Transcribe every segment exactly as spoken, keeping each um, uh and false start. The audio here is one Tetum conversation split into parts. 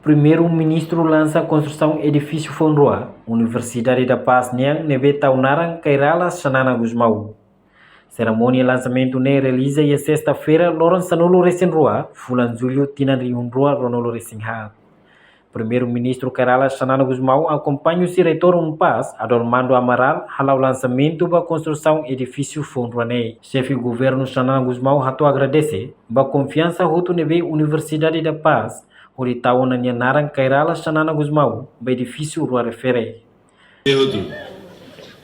Primeiru-Ministru lansa konstrusaun edifísiu foun rua Universidade da Paz nian ne'ebé tau naran Kay Rala Xanana Gusmão. Serimónia lansamentu ne'e realiza iha sesta-feira, loron sanulu-resin-rua, fulan jullu, tinan rihun rua ruanulu-resin-haat. Primeiru-Ministru Kay Rala Xanana Gusmão akompaña husi Reitór UNPAZ, Adormando Amaral, hala'o lansamentu ba konstrusaun edifísiu foun rua ne'e. Xefe Governu Xanana Gusmão hato'o agradese ba konfiansa hotu ne'ebé Universidade da Paz hodi tau ona nia naran Kay Rala Xanana Gusmão ba edifísiu rua refere. Hotu.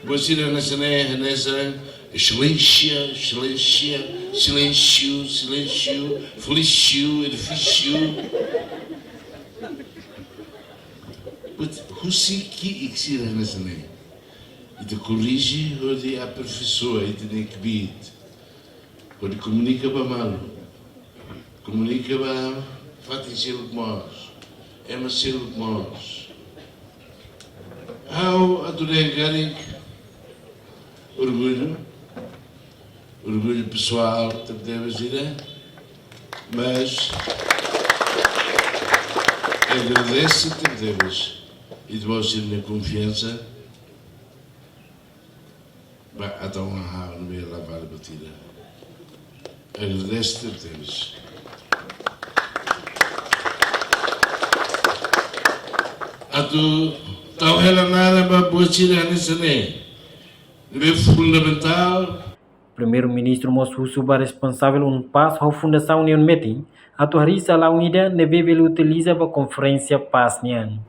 Buat sira hanesan ne'e, hanesan exelénsia, exelénsia, silénsiu, silénsiu, felísiu, edifísiu. But husik ki'ik sira hanesan ne'e, ita korrije hodi aperfeiçoa ita-nia kbiit. Hodi komunika ba malu, komunika ba fatin seluk mós, ema seluk mós. Ha'u atu dehan karik orgullu, orgullu pesoál tebetebes ida, mas agradese tebetebes ita-boot sira-nia konfiansa ba atu hahú ne'ebé la vale buat ida. Agradese tebes. Atu tau hela naran ba buat sira hanesan ne'e, ne'ebé fundamentál. Primeiru-Ministru mós husu ba responsavel UNPAZ ho fundasaun nia metin atu harii salaun ida ne'ebé bele utiliza ba konferénsia pás nian.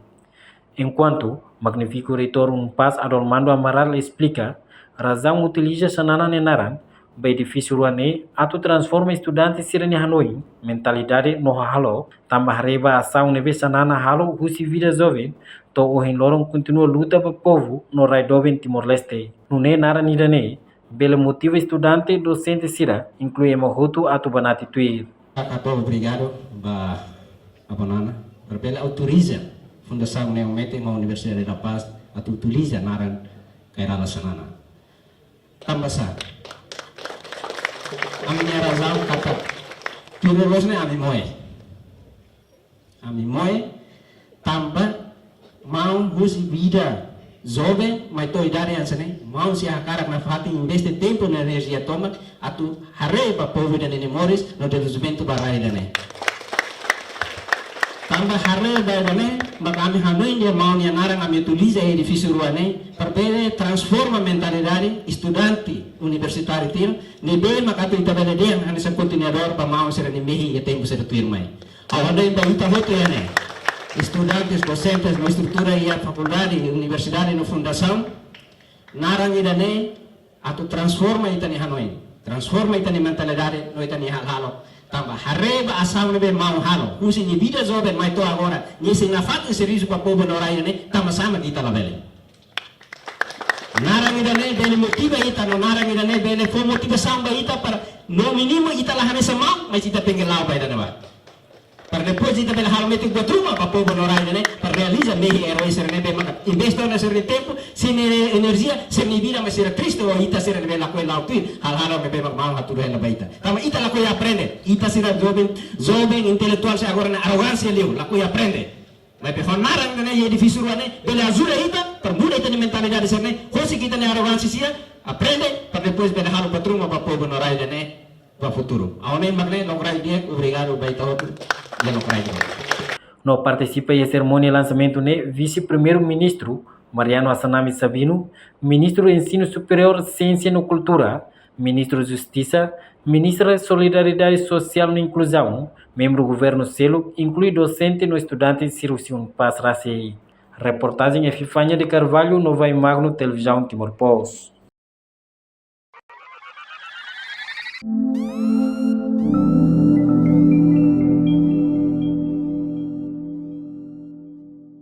Enkuantu, Magnífiku Reitór UNPAZ Adormando Amaral esplika razaun utiliza Xanana nia naran ba edifísiu rua ne'e atu transforma estudante sira-nia hanoin, mentalidade no hahalok, tanba haree ba asaun ne'ebé Xanana halo husi vida joven to'o ohin loron kontinua luta ba povu no rai doben Timor-Leste. Nune'e naran ida-ne'e bele motiva estudante, dosente sira, inklui ema hotu atu banati tuir. Hato'o obrigadu ba Avó Nana, para bele autoriza fundasaun ne'e metin ba Universidade da Paz atu utiliza naran Kay Rala Xanana. Tanba sá? Ami-nia razaun katak tuir loloos ne'e ami moe. Ami moe tanba maun husi vida joven mai to'o idade hanesan ne'e, maun sei hakarak nafatin investe tempu no enerjia tomak atu haree ba povu ida-ne'e nia moris no dezenvolvimentu ba rai ida-ne'e. Tanba haree ba ida-ne'e, maka ami hanoin dehan maun nia naran ami utiliza edifísiu rua ne'e para bele transforma mentalidade estudante universitáriu sira, ne'ebé maka atu ita bele dehan hanesan kontinuadór ba maun sira-nia mehi iha tempu sira tuirmai. Ha'u hanoin ba ita hotu iha ne'e, estudantes, dosentes, no estrutura iha fakuldade, universidade no fundasaun, naran ida-ne'e atu transforma ita-nia hanoin, transforma ita-nia mentalidade no ita-nia hahalok. Tanba haree ba asaun ne'ebé maun halo husi nia vida joven mai to'o agora, nia sei nafatin servisu ba povu no rai ne'e, tanba sá mak ita labele? Naran ida-ne'e bele motiva ita, no naran ida-ne'e bele fó motivasaun ba ita para no mínimu ita la hanesan maun, mas ita tenke la'o ba ida-ne'ebá. Para depois ita bele halo metin buat ruma ba povu no rai ne'e, para realiza mehi eroi sira ne'ebé maka investe ona sira-nia tempu, sira-nia enerjia, sira-nia vida, mas sira triste ho ita sira ne'ebé lakohi la'o tuir halo-halo ne'ebé maka maun hatudu hela ba ita. Tanba ita lakohi aprende, ita sira joven, joven intelektuál sira agora ne'e arrogánsia liu, lakohi aprende. Maibé ho naran ida-ne'e iha edifísiu rua ne'e bele ajuda ita para muda ita-nia mentalidade sira ne'e, husik ita-nia arrogánsia sira, aprende, para depois bele halo buat ruma ba povu no rai ida-ne'e ba futuru. Ha'u hanoin mak ne'e, lokraik di'ak, obrigadu ba ita hotu, di'ak lokraik di'ak. No partisipa iha serimónia lansamentu ne'e Vise-Primeiru-Ministru Mariano Assanami Sabino, Ministru Ensinu Superiór, Siénsia no Kultura, Ministru Justisa, Ministra Solidariedade Sosiál no Inkluzaun, membru governu seluk, inklui dosente no estudante sira husi UNPAZ rasik. Reportajen Epifania de Carvalho, Novai Magno, Televizaun Timor Post.